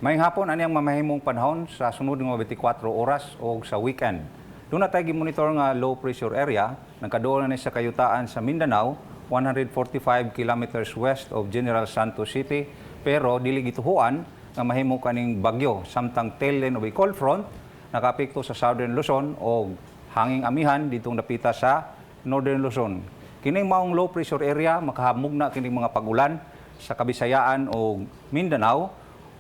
Maayong hapon, ani ang mamahimong panahon sa sunod nga 24 oras o sa weekend. Duna tay monitor nga low pressure area, nagkaduol na ni sa kayutaan sa Mindanao, 145 kilometers west of General Santos City, pero dili gituhuan nga mahimo kaning bagyo samtang tail end of a cold front nakaapekto sa Southern Luzon o hanging amihan ditong dapita sa Northern Luzon. Kining maong low pressure area makahamugna kining mga pagulan sa Kabisayaan o Mindanao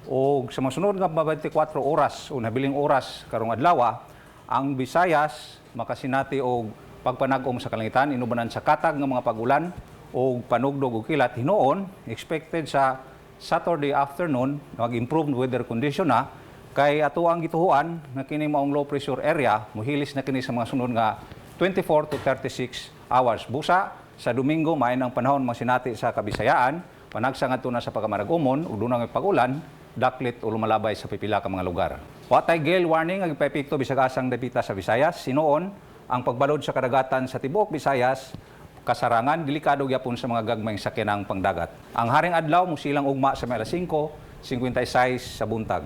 o sa masunod nga 24 oras o nabiling oras karong adlaw, ang Visayas makasinati og pagpanag-om sa kalangitan inubanan sa katag nga mga pagulan o panugdog og kilat. Hinuon, expected sa Saturday afternoon mag-improve weather condition na kay ato ang gituhuan nga kini maong low pressure area muhilis na kini sa mga sunod nga 24 to 36 hours. Busa sa Domingo, maayo ang panahon masinati sa Kabisayaan, panagsa ngadto na sa pagkamarag-umon ug dunay pag-ulan daklit o lumalabay sa pipila ka mga lugar. Wa tay gale warning ang ipepekto bisag asang dapita sa Visayas. Hinuon, ang pagbalod sa kadagatan sa tibuok Visayas kasarangan delikado gyapon sa mga gagmayng sakyanang pangdagat. Ang haring adlaw musilang ugma sa alas 5:56 sa buntag.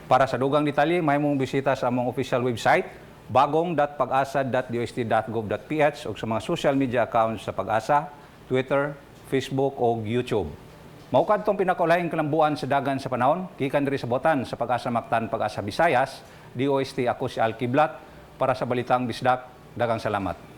Para sa dugang detalye, mahimong bisita sa among official website bagong.pagasa.dost.gov.ph o sa mga social media accounts sa PAGASA, Twitter, Facebook o YouTube. Mao kadtong pinakaulahing kalambuan sa dagan sa panahon, gikan diri sa Botan sa PAGASA Mactan, PAGASA Visayas, DOST. Ako si Al Kiblat para sa Balitang Bisdak. Daghang salamat.